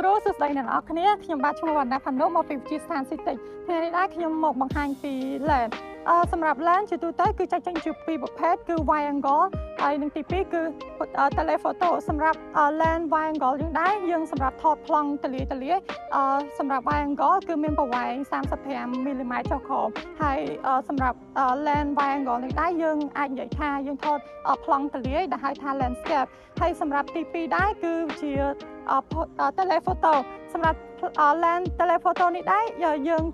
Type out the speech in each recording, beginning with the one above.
គ្រូសួស្តីអ្នកទាំងអស់គ្នាខ្ញុំបាទឈ្មោះវណ្ណាផានុមកពីវិទ្យាស្ថានស៊ីតិចថ្ងៃនេះដែរខ្ញុំមកបង្ហាញពី lens សម្រាប់ lens ជាទូទៅគឺចែកចេញជាពីរប្រភេទគឺ wide angle ហើយនិងទី2គឺ telephoto សម្រាប់ lens wide angle យើងដែរយើងសម្រាប់ថតប្លង់ទលាយទលាយសម្រាប់ wide angle គឺមានប្រវែង35មីលីម៉ែត្រចុះក្រោមហើយសម្រាប់ lens wide angle នេះដែរយើងអាចនិយាយថាយើងថតប្លង់ទលាយដែលហៅថា landscape ហើយសម្រាប់ទី2ដែរគឺជា telephoto សម្រាប់ lens telephoto នេះដែរយើង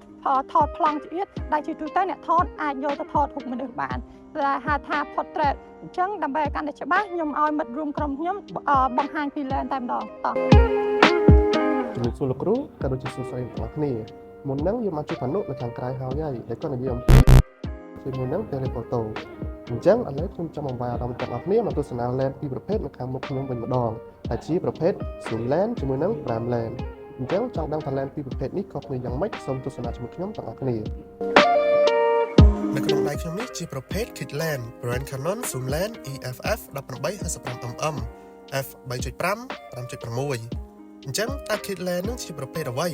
ថតប្លង់ចង្អៀតដែលជាទូទៅអ្នកថតអាចយកទៅថតរូបមនុស្សបានដែលហៅថា portrait អញ្ចឹងដើម្បីឲ្យកាន់តែច្បាស់ខ្ញុំឲ្យមិត្តរួមក្រុមខ្ញុំបង្ហាញពី lens តែម្ដងតោះ។ ជំរាបសួរលោកគ្រូក៏ដូចជាសួស្តីអ្នកទាំងអស់គ្នាមុនហ្នឹងយើងមកជួបផានុនៅខាងក្រៅហើយហើយដែលគាត់និយាយអំពីជាមួយនឹង telephoto អញ្ចឹងឥឡូវខ្ញុំចង់បង្វែរអារម្មណ៍ទាំងអស់គ្នាមកទស្សនា lens ពីរប្រភេទនៅខាងមុខខ្ញុំវិញម្ដងដែលជាប្រភេទ zoom lens ជាមួយនឹង prime lens អញ្ចឹងចង់ដឹងថា lens ពីរប្រភេទនេះខុសគ្នាយ៉ាងម៉េចសូមទស្សនាជាមួយខ្ញុំទាំងអស់គ្នានៅក្នុងដៃខ្ញុំនេះជាប្រភេទ kit lens brand Canon zoom lens EFF 18 55 mm f 3.5 5.6អញ្ចឹងតើ kit lens នឹងជាប្រភេទអ្វី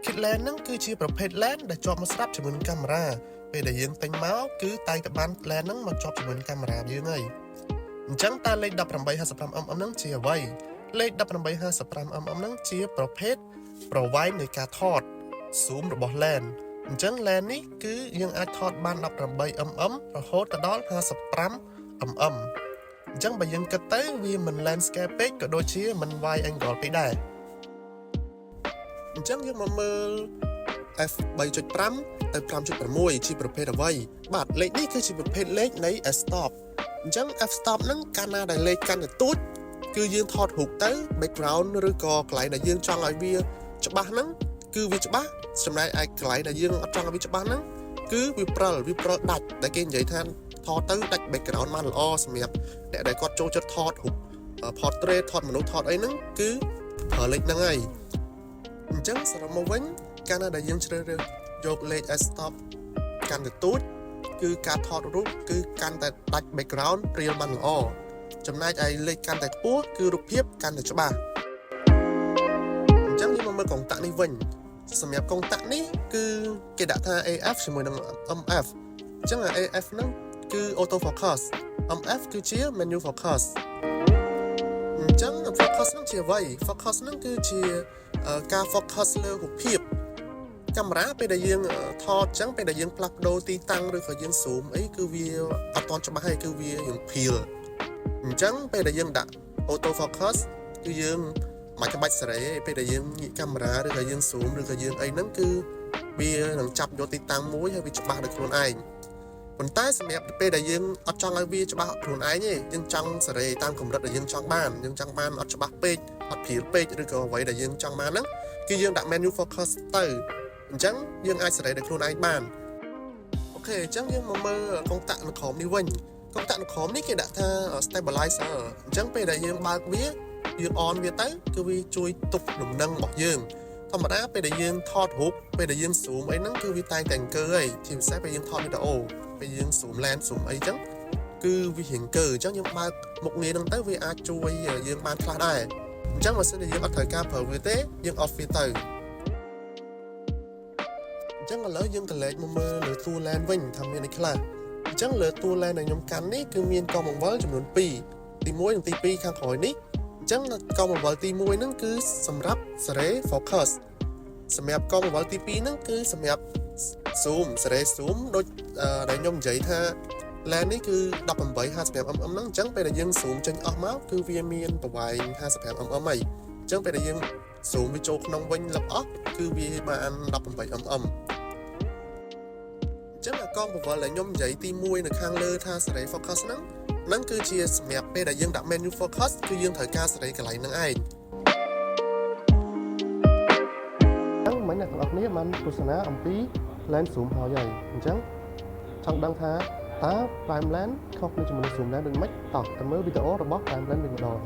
kit lens នឹងគឺជាប្រភេទ lens ដែលជាប់មកស្រាប់ជាមួយនឹងកាមេរ៉ាពេលដែលយើងទិញមកគឺតែងតែបាន lens ហ្នឹងមកជាប់ជាមួយនឹងកាមេរ៉ាយើងហើយអញ្ចឹងតើលេខ 18 55 mm ហ្នឹងជាអ្វីលេខ 18 55 mm ហ្នឹងជាប្រភេទប្រវែងនៃការថត zoom របស់ lens អញ្ចឹង lens នេះគឺយើងអាចថតបាន18 mm រហូតទៅដល់55 mm អញ្ចឹងបើយើងគិតទៅវាមិន landscape ពេកក៏ដូចជាមិន wide angle ពេកដែរអញ្ចឹងយើងមកមើល f 3.5ទៅ5.6ជាប្រភេទអ្វីបាទលេខនេះគឺជាប្រភេទលេខនៃ f stop អញ្ចឹង f stop ហ្នឹងកាលណាដែលលេខកាន់តែទូចគឺយើងថតរូបទៅ background ឬក៏កន្លែងដែលយើងចង់ឲ្យវាច្បាស់ហ្នឹងគឺវាច្បាស់ចំណែកឯកន្លែងដែលយើងអត់ចង់ឲ្យវាច្បាស់ហ្នឹងគឺវាព្រិលវាព្រិលដាច់ដែលគេនិយាយថាថតទៅដាច់ background បានល្អសម្រាប់អ្នកដែលគាត់ចូលចិត្តថតរូប portrait ថតមនុស្សថតអីហ្នឹងគឺប្រើលេខហ្នឹងហើយអញ្ចឹងសរុបមកវិញកាលណាដែលយើងជ្រើសរើសយកលេខ f stop កាន់តែទូចគឺការថតរូបគឺកាន់តែដាច់ background ព្រាលបានល្អចំណែកឯលេខកាន់តែខ្ពស់គឺរូបភាពកាន់តែច្បាស់អញ្ចឹងយើងមកមើលកុងតាក់នេះវិញសម្រាប់កុងតាក់នេះគឺគេដាក់ថា AF ជាមួយនឹង MF អញ្ចឹង AF ហ្នឹងគឺ auto focus MF គឺជា manual focus អញ្ចឹង focus ហ្នឹងជាអ្វី focus ហ្នឹងគឺជាការ focus លើរូបភាពកាមេរ៉ាពេលដែលយើងថតអញ្ចឹងពេលដែលយើងផ្លាស់ប្ដូរទីតាំងឬក៏យើង zoom អីគឺវាអត់ទាន់ច្បាស់ហើយគឺវារៀងភៀលអញ្ចឹងពេលដែលយើងដាក់ auto focus គឺយើងមិនចាំបាច់សេរីទេពេលដែលយើងងាកកាមេរ៉ាឬក៏យើង zoom ឬក៏យើងអីហ្នឹងគឺវានឹងចាប់យកទីតាំងមួយហើយវាច្បាស់ដោយខ្លួនឯងប៉ុន្តែសម្រាប់ពេលដែលយើងអត់ចង់ឲ្យវាច្បាស់ខ្លួនឯងទេយើងចង់សេរីតាមកម្រិតដែលយើងចង់បានយើងចង់បានអត់ច្បាស់ពេកអត់ព្រាលពេកឬក៏អ្វីដែលយើងចង់បានហ្នឹងគឺយើងដាក់ manual focus ទៅអញ្ចឹងយើងអាចសេរីដោយខ្លួនឯងបាន OK អញ្ចឹងយើងមកមើលកុងតាក់នៅក្រោមនេះវិញកុងតាក់នៅក្រោមនេះគេដាក់ថា stabilizer អញ្ចឹងពេលដែលយើងបើកវាយើង on វាទៅគឺវាជួយទប់លំនឹងរបស់យើងធម្មតាពេលដែលយើងថតរូបពេលដែលយើង zoom អីហ្នឹងគឺវាតែងតែអង្គើហើយជាពិសេសពេលយើងថតវីដេអូពេលយើង zoom lens zoom អីចឹងគឺវារៀងកើអញ្ចឹងយើងបើកមុខងារហ្នឹងទៅវាអាចជួយយើងបានខ្លះដែរអញ្ចឹងបើសិនជាយើងអត់ត្រូវការប្រើវាទេយើង off វាទៅអញ្ចឹងឥឡូវយើងក្រឡេកមកមើលលើតួ lens វិញថាមានអីខ្លះអញ្ចឹងលើតួ lens ដែលខ្ញុំកាន់នេះគឺមានកង់បង្វិលចំនួន2ទី1និងទី2ខាងក្រោយនេះអញ្ចឹងកង់បង្វិលទី1ហ្នឹងគឺសម្រាប់សេរី focus សម្រាប់កង់បង្វិលទី2ហ្នឹងគឺសម្រាប់ zoom សេរី zoom ដូចដែលខ្ញុំនិយាយថា lens នេះគឺ18 55 mm ហ្នឹងអញ្ចឹងពេលដែលយើង zoom ចេញអស់មកគឺវាមានប្រវែង55 mm ហើយអញ្ចឹងពេលដែលយើង zoom វាចូលក្នុងវិញលឹបអស់គឺវាបាន18 mm អញ្ចឹងអាកង់បង្វិលដែលខ្ញុំនិយាយទី1នៅខាងលើថាសេរី focus ហ្នឹងហ្នឹងគឺជាសម្រាប់ពេលដែលយើងដាក់ manual focus គឺយើងត្រូវការសេរីកន្លែងហ្នឹងឯង ចឹងមិញអ្នកទាំងអស់គ្នាបានទស្សនាអំពី lens zoom ហើយហើយអញ្ចឹងចង់ដឹងថាតើ prime lens ខុសគ្នាជាមួយនឹង zoom lens ដូចម៉េចតោះទៅមើលវីដេអូរបស់ prime lens វិញម្ដង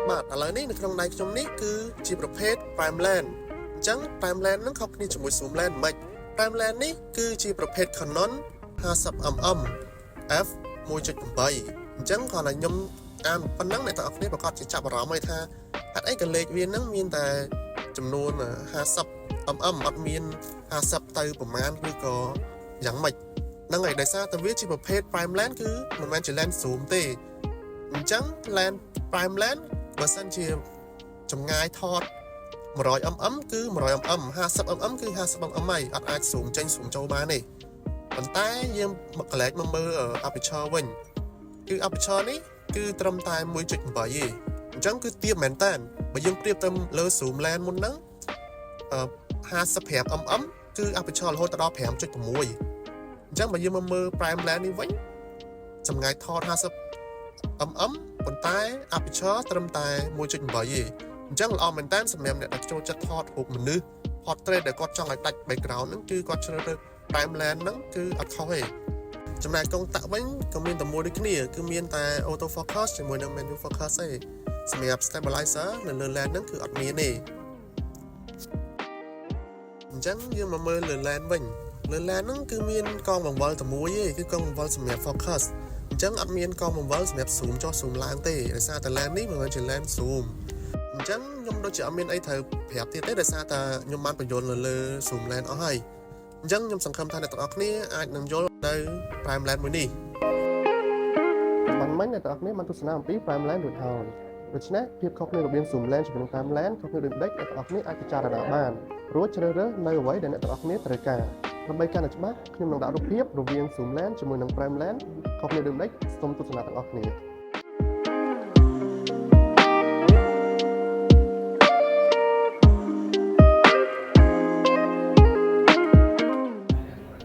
បាទឥឡូវនេះនៅក្នុងដៃខ្ញុំនេះគឺជាប្រភេទ prime lens អញ្ចឹង prime lens ហ្នឹងខុសគ្នាជាមួយ zoom lens មិន prime lens នេះគឺជាប្រភេទ Canon 50 mm f 1.8អញ្ចឹងគ្រាន់តែខ្ញុំ អានប៉ុណ្ណឹងអ្នកទាំងអស់គ្នាប្រកាសជាចាប់អារម្មណ៍ហើយថាហេតុអីក៏លេខវាហ្នឹងមានតែចំនួន50 mm អត់មាន50ទៅប្រមាណឬក៏យ៉ាងម៉េចហ្នឹងហើយដោយសារតែវាជាប្រភេទ prime lens គឺមិនមែនជា lens zoom ទេអញ្ចឹង lens prime lens បើសិនជាចម្ងាយថត100 mm គឺ100 mm 50 mm គឺ50 mm ហើយអត់អាច zoom ចេញ zoom ចូលបានទេប៉ុន្តែយើងមកកលែកមកមើល aperture វិញគឺ aperture នេះគឺត្រឹមតែ1.8ទេអញ្ចឹងគឺទាបមែនតើបើយើងប្រៀបទៅលើ zoom lens មុនហ្នឹងអឺ55 mm គឺ aperture រហូតដល់5.6អញ្ចឹងបើយើងមកមើល prime lens នេះវិញចម្ងាយថត50 mm ប៉ុន្តែ aperture ត្រឹមតែ1.8ទេអញ្ចឹងល្អមែនតើសម្រាប់អ្នកដែលចូលចិត្តថតរូបមនុស្ស portrait ដែលគាត់ចង់ឲ្យដាច់ background ហ្នឹងគឺគាត់ជ្រើសរើស prime lens ហ្នឹងគឺអត់ខុសទេចំណែកកុងតាក់វិញក៏មានតែមួយដូចគ្នាគឺមានតែ auto focus ជាមួយនឹង manual focus ទេសម្រាប់ stabilizer នៅលើ lens ហ្នឹងគឺអត់មានទេអញ្ចឹងយើងមកមើលលើ lens វិញលើ lens ហ្នឹងគឺមានកងបង្វិលតែមួយទេគឺកងបង្វិលសម្រាប់ focus អញ្ចឹងអត់មានកងបង្វិលសម្រាប់ zoom ចុះ zoom ឡើងទេដោយសារតែ lens នេះមិនមែនជា lens zoom អញ្ចឹងខ្ញុំដូចជាអត់មានអីត្រូវប្រាប់ទៀតទេដោយសារតែខ្ញុំបានបញ្យល់នៅលើ zoom lens អស់ហើយអញ្ចឹងខ្ញុំសង្ឃឹមថាអ្នកទាំងអស់គ្នាអាចនឹងយល់នៅ prime lens មួយនេះបានមិញអ្នកទាំងអស់គ្នាបានទស្សនាអំពី prime lens រួចហើយដូច្នេះភាពខុសគ្នារវាង zoom lens ជាមួយនឹង prime lens ខុសគ្នាដូចម្ដេចអ្នកទាំងអស់គ្នាអាចពិចារណាបានរួចជ្រើសរើសនៅអ្វីដែលអ្នកទាំងអស់គ្នាត្រូវការដើម្បីកាន់តែច្បាស់ខ្ញុំនឹងដាក់រូបភាពរវាង zoom lens ជាមួយនឹង prime lens ខុសគ្នាដូចម្ដេចសូមទស្សនាទាំងអស់គ្នា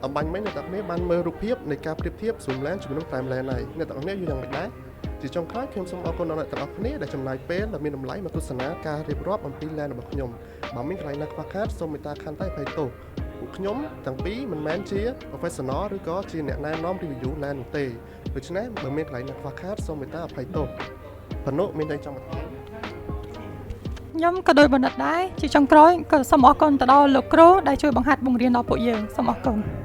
អម្បាញ់មិញអ្នកទាំងគ្នាបានមើលរូបភាពនៃការប្រៀបធៀប zoom lens ជាមួយនឹង prime lens ហើយអ្នកទាំងអស់គ្នាយល់យ៉ាងម៉េចដែរជាចុងក្រោយខ្ញុំសូមអរគុណដល់អ្នកទាំងអស់គ្នាដែលចំណាយពេលដ៏មានតម្លៃមកទស្សនាការរៀបរាប់អំពី lens របស់ខ្ញុំបើមានកន្លែងណាខ្វះខាតសូមមេត្តាខន្តីអភ័យទោសពួកខ្ញុំទាំងពីរមិនមែនជា professional ឬក៏ជាអ្នកណែនាំ review lens នោះទេដូច្នេះបើមានកន្លែងណាខ្វះខាតសូមមេត្តាអភ័យទោសផនុមានតែចង់បន្ថែម ខ្ញុំក៏ដូចបណ្ឌិតដែរជាចុងក្រោយក៏សូមអរគុណទៅដល់លោកគ្រូដែលជួយបង្ហាត់បង្រៀនដល់ពួកយើងសូមអរគុណ។